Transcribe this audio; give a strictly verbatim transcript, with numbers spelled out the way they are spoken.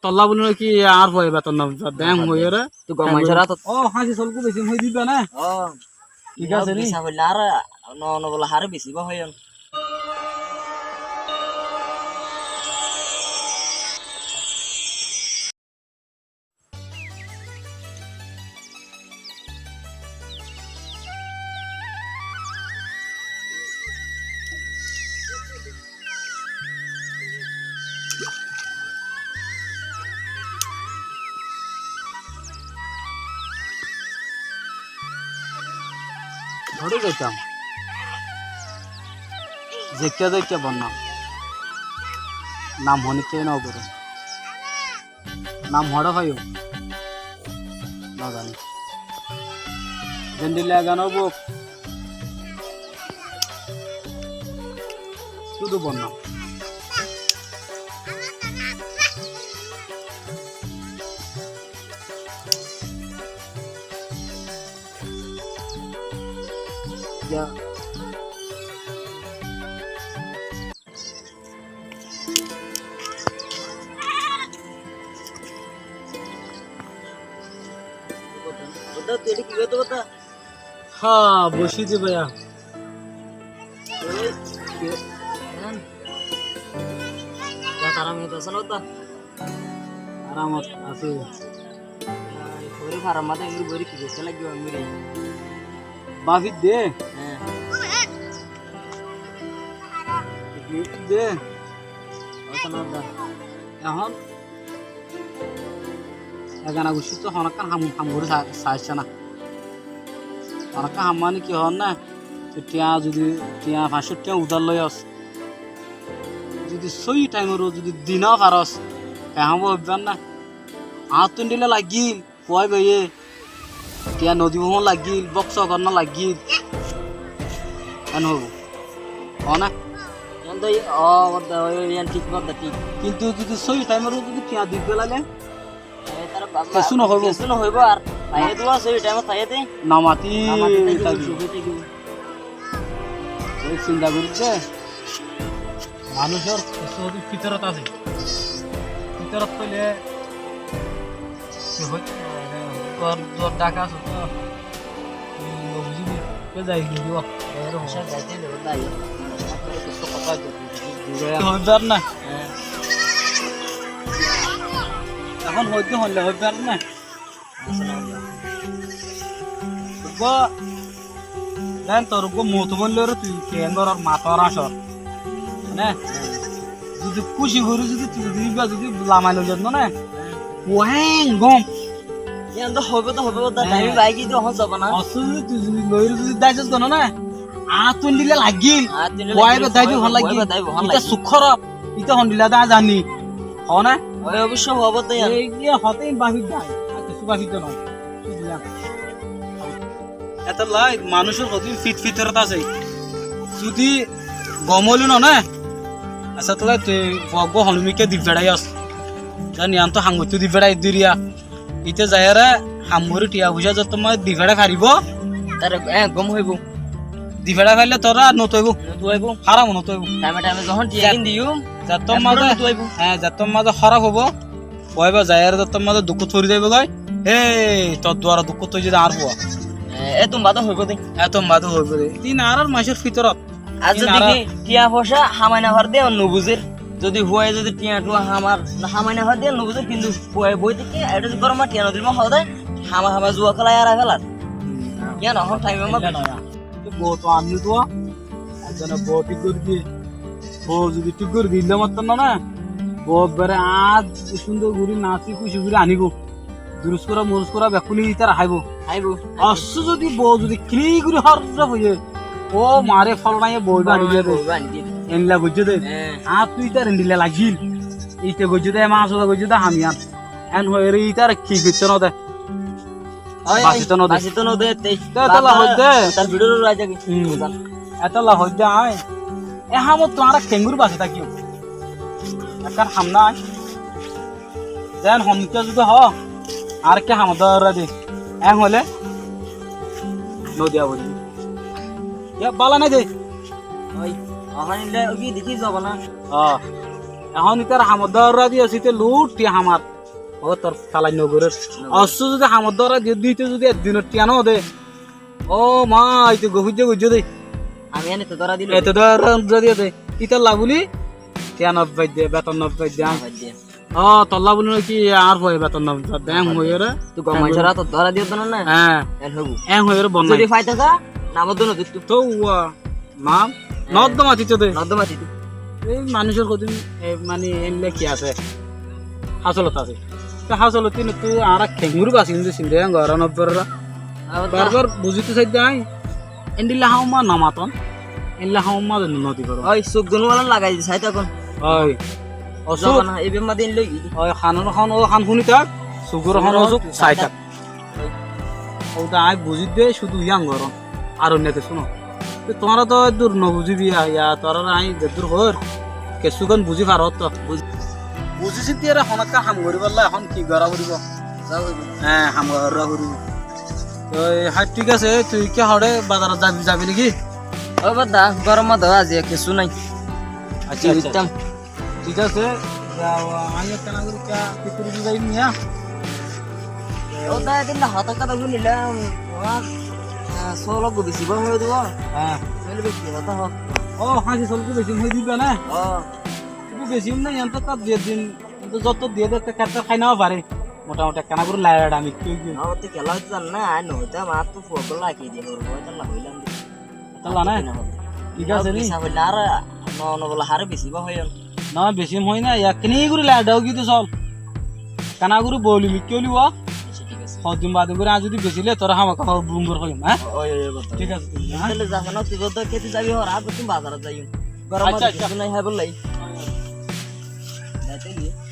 tolla buli no ki añár fuaye beton no diyé, hoiyóre. Tui gom manúcor átot. Ó, háñsi solgú besi hoi diba na? Ó. Thík asé ni? Bisa hoile ar no, no bole hare besi ba hoiyon. Hoçé zaitam? Zeikká zeikká bonnam. Nam honikká no goré. Nam hoçé faiyum? No zani. Zendilla egan óibou. Cúdu bonnam. Ya. Bódda, tui ede ki goittó bódda? Há, boicí de báiya. Ei, ki, en? Ya, tarar moto asé na bódda? Aramot asé. Ai, óre farar mazé engori bori ki goittó lagibó engori? Bafit de? Hé. Bafit de? Asé na bódda? Ehón egana guccí to honokkán ham, ham gorí sa-, saicce na. Honokkán ham mane ki hoón na? Tui tiañ zudi, tiañ fañs cót tiañ udár loiyos, zudi sóiyi thaimor zudi di no faros, kehón óibo hoibár na? Añáttu endilla lagíl, fuaibáye, tiañ nodibou hoón lagíl, bóksa gorónna lagíl, en hoibó. Hoó na? Yián to, ó, bódda, ó, yián thík, bódda, thík. Kintu zudi sóiyi thaimor zudi tiañ di félailé, Kessú nohoibó. Kessú nohoibó ar. Taiyé de asé, oi thaimot taiyé de. Namati. Namati tákibo, tákibo. Oi sinta gorí de. Manúicor kessú zodi fitorot asé. Fitorot óile ki hoi, tor, tor dhaka asé to. Oi, oi, buzí de. Ke zai giyé, oi, oi, oi. Aca, zai de, zai de. Hoibar na. Hé. Ehón hoitó hoilé hoibar na. Uggwá, zan tor uggwá moto bollóre tui keén gorór, mator asór. Né? Zodi kúci gorí zodi tui zodi ibá zodi lamai loi zat no né? Ueng gom. Yián to hoibo to hoibo, da, eh, daimi bái ki to hon zaba na. Osu zodi tui zodi loire zodi daisot gono na, añáttu endilla lagil. Añáttu endilla lagil, uaiba daibi hon lagil. Uaiba daibi hon lagil. Ita suk horof, ita hondilla da zani. Ho na? Oi, oboicco hoibo to yián. Ei, iye hote in bafir dai. Ar kessú bafir dai no. Buzlam. Etolla manúicor hodin fit fitorot asé. Zodi gom óile no na, asé tolla tui boggo honumikká di feçaiyos. Zan yián to ham goittó di feçai diriya. Ite zaiyóre ham gorí thiañ foicá zettót mazé di feçai faribó. Tar, eh, gom óibo. Di feçai faille tor ar noto óibo. Noto óibo. Háram noto óibo. Thaime thaime zehón thiañ gin diyum, zettót mazé, noto óibo. Eh, zettót mazé hóraf óibo. Uaiba zaiyóre zettót mazé dukkót fori zaibo goi. Ei, tor duara dukkót óiye de añár fua. Eh, etún bade óibo de. Etún bade óibo de. Tin añárar manúicor fitorot. Ar zodi ki thiañ foicá hamai no fare de yián no buzér. Zodi fuaye zodi thiañ thuañ hamar, hamai no fare de yián no buzér, kintu fuaye boi táke, ete zodi goroma thiañ no dile hoó de, hamai hamai zua kélai ar felar. Hmm. Yián ehón thaim amar. Illa no ya. Bou to anni to, ar zone bou thík gorí diye. Bou zodi thík gorí dile mottor no na, bou ebbare ar cúndor gorí nasi kúci gorí anibo. Durus kura, murus kura, bekkúni ítara háibo. Háibo. Ossú zodi bou zodi kili gori hóraf óiye, ó mare folonaye bou ibá ani diye de. Bou ibá ani diye de. Endilla goijjé de. Hé. Añáttu ítar endilla lagil. Íte goijjé de, e masoda goijjé de ham yián. En hoiyóre ítare ki goittó no de. Oi, oi, basitó no de. Basitó no de, te. Te etolla hoóidde. Tar video ro aijja ki? Hmm. Etolla hoóidde añí. E hamottú añára keéngori basi tákiyum? Ekkán ham nái. Zeén honikka zodi hoó, añáre ki ham dóra de. Eén hoilé no diya boli. Ya, bála nái de. Ói, oháne le, ói ki dekí zaba na? Ó. Ehón ítar hamot dóra diyé, íte lúth thiañ hamar. Ó tor salai nogorér. Nogorér. Ossú zodi hamot dóra diyé, íte zodi ek dinor thiañ no de. Ó ma, íte gofuijja goijjé de. Ami ene to dóra dilo. Ete dóra diyé de. Ítar lá buli thiañ no faidde, beton no faidde. No faidde. Ó, tolla buli no ki, añár fuaye beton no faidde. Eñ hoiyóre. Tui gom manúcor átot dóra diyó de no na? Hé. Eñ hoibo. Eñ hoiyóre bonnai. Zodi faito sa, namot dóno dittu. Tóu uwa. Mam, eh, noddó matito de. Noddó matito. Ei manúcor hodún, e, mani, eilla ki asé? Hásolot asé. Te hásolot ín ttu añára kengóri basi de sinde, goron obborra. Abar ta- Barbar buzito saidde añí. Endilla hamot ma no maton. Endilla hamot ma no di faro. Ói, suk gun wala lagai di, sai takon. Ói. Ó suk. Zobana, ebe ma din loi. Ói, hanor hon, ó han huni tak. Sugor hon, ó suk, sai tak. Óuta añí buzí de cúdu yián goró, ar oinno kessú no. Te tuáñra to eddur no buzí biya, ya, tuáñrare añí zeddur hoóir, kessú gán buzí faró to. Buz-, buzí sinti ere honókka ham goríbolla ehón ki gorá foribó? Hé, ham gorá foribó. Toi, há, thík asé, tui ki hoçé bazarot zabi, zabi niki? Ó badda, góror modde aijja kessú nái. Accá, ki accá, goittám? Accá. Thík asé, zao, añí ekkán gorí ekká fitiri di zaiyum niya. Ó, dá, edin na hotá hotá fúnilam, tuáñr, ah, sóol uggúa besi boi hoi dibo. Há. Sóol besi hotá hoó. Ó, háñsi sóol uggúa besi hoi diba na? Ó. Uggúa besi na, yián to tar dui din, kintu zotto dui din to ketta hái no fare. Motamuti ekkán gorí lait ami ki hoi. Ó, tui kiyólla hoitó zano na, añí no hoitám, añáttu fua golla ki diye, hor hoi talla hoilam de. Tolla na? Ar kessú no hoó. Thík asé ni? Ar no, no bóle haré besi ba hoiyó. Na, besi hoi na, ekkán gorí lait ó ki de sóol. Ekkán gorí boli mikká ólibo. Accá, thík asé. Hoddin bade gorí añí zodi besi le, toré hámaká bum gorí hoiyum, há? Ói, ói, ói, bottal. Thík asé, há? Taile zas na, tui zodde keti zabi hor, añí tui bazarot zaiyum. Góror modde kessú nái háibolla. Accá, accá.